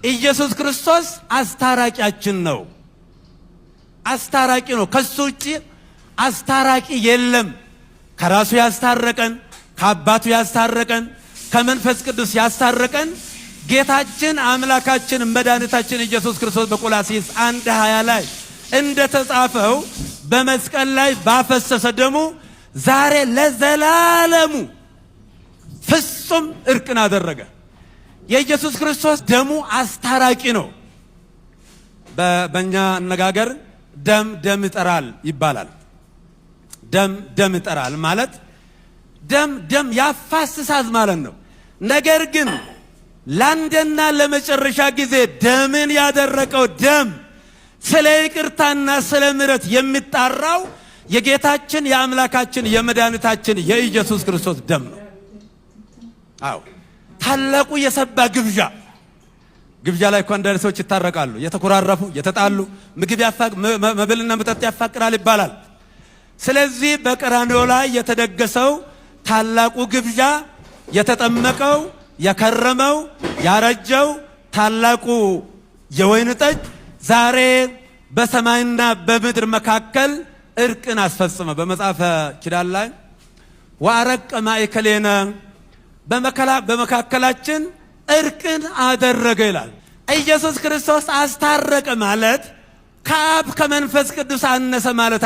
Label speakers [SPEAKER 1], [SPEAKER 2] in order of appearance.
[SPEAKER 1] ኢየሱስ ክርስቶስ አስታራቂያችን ነው። አስታራቂ ነው። ከሱ ውጭ አስታራቂ የለም። ከራሱ ያስታረቀን፣ ከአባቱ ያስታረቀን፣ ከመንፈስ ቅዱስ ያስታረቀን ጌታችን አምላካችን መድኃኒታችን ኢየሱስ ክርስቶስ በቆላስይስ 1:20 ላይ እንደተጻፈው በመስቀል ላይ ባፈሰሰ ደሙ ዛሬ ለዘላለሙ ፍጹም እርቅን አደረገ። የኢየሱስ ክርስቶስ ደሙ አስታራቂ ነው። በእኛ አነጋገር ደም ደም ይጠራል ይባላል። ደም ደም ይጠራል ማለት ደም ደም ያፋስሳል ማለት ነው። ነገር ግን ለአንዴና ለመጨረሻ ጊዜ ደምን ያደረቀው ደም ስለ ይቅርታና ስለ ምሕረት የሚጣራው የጌታችን የአምላካችን የመድኃኒታችን የኢየሱስ ክርስቶስ ደም ነው። አዎ፣ ታላቁ የሰባ ግብዣ፣ ግብዣ ላይ እኮ አንዳንድ ሰዎች ይታረቃሉ። የተኮራረፉ፣ የተጣሉ ምግብ መብልና መጠጥ ያፋቅራል ይባላል። ስለዚህ በቀራንዮ ላይ የተደገሰው ታላቁ ግብዣ፣ የተጠመቀው፣ የከረመው፣ ያረጀው ታላቁ የወይን ጠጅ ዛሬ በሰማይና በምድር መካከል እርቅን አስፈጽመ። በመጽሐፈ ኪዳን ላይ ወአረቀ ማእከሌነ፣ በመካከላችን እርቅን አደረገ ይላል። ኢየሱስ ክርስቶስ አስታረቀ ማለት ከአብ ከመንፈስ ቅዱስ አነሰ ማለት